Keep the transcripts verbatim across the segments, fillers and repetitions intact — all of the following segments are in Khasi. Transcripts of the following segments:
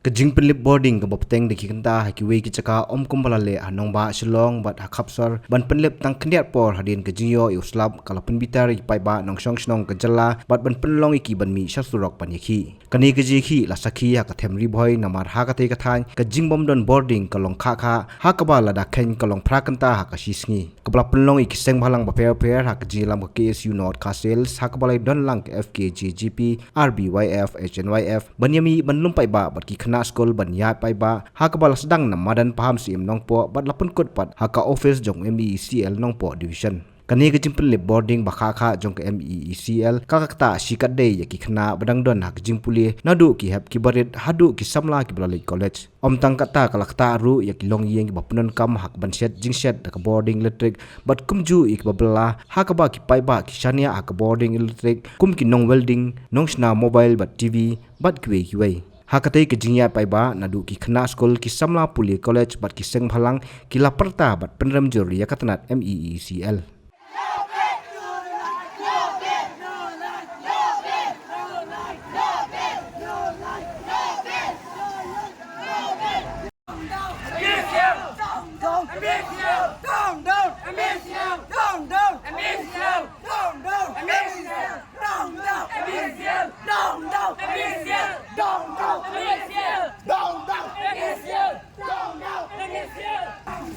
Ka jingpynlip bording kaba bteng da ki kynta ha kiwei ki jaka ym kumba la leh ha nongbah Shillong bad ha Khapsor ban pynlip tang khyndiat por hadien ka jingïoh ïa u slap ka la pynbitar ïa ki paidbah nongshong shnong ka jylla bad ban pynlong ïa ki ban mih sha surok ban ïakhih. Kane ka jingïakhih la sakhi ha ka them Ri Bhoi namar ha katei ka thaiñ ka jingbym don bording ka long khah khah ha kaba lada kheiñ ka long phra kynta ha ka shi sngi. Kaba la pynlong ïa ki seng bhalang bapher bapher ha ka jingïalam ka K S U North Khasi Hills ha kaba la don lang ka F K J G P, R B Y F, H N Y F ban ïamih ban lum paidbah bad ki khynnah skul ban ïaid paidbah ha kaba la sdang na madan Pahamsyiem Nongpoh bad la pynkut pat ha ka office jong M E E C L Nongpoh Division. Kane ka jingpynlip bording ba khah khah jong ka M E E C L ka ktah shikatdei ïa ki khynnah ba dang don ha ka jingpule naduh ki hep ki barit haduh ki samla kiba la leit college. Ym tang katta, ka la ktah ruh ïa ki longïing kiba pyndonkam ha ka ban shet jingshet da ka bording elektrik bad kumjuh ïa kiba bylla ha kaba ki paidbah ki shaniah ha ka bording elektrik kum ki nong welding, nongshna mobile bad T V bad kiwei kiwei. Ha katei ka jingïaid paidbah naduh ki khynnah skul, ki samla pule college bad ki seng bhalang ki la pyrta bad pynrem jur ïa ka tnat M E E C L.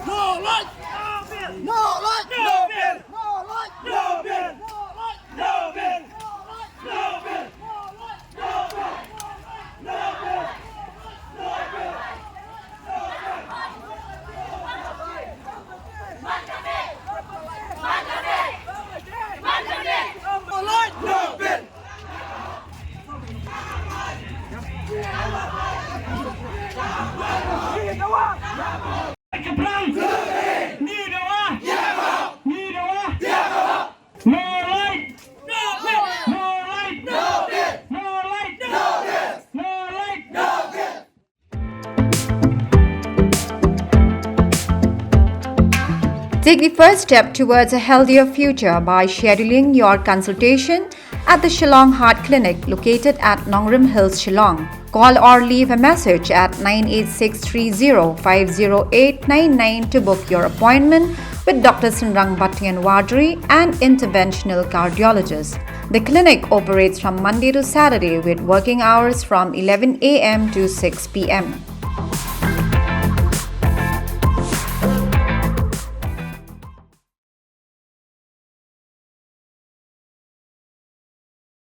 No light! No light! No bill! No light! No bill! No light! No bill! No light! No bill! Take the first step towards a healthier future by scheduling your consultation at the Shillong Heart Clinic, located at Nongrim Hills, Shillong. Call or leave a message at nine eight six three zero five zero eight nine nine to book your appointment with Doctor Synrang Battian Wadri, an interventional cardiologist. The clinic operates from Monday to Saturday with working hours from eleven a m to six p m.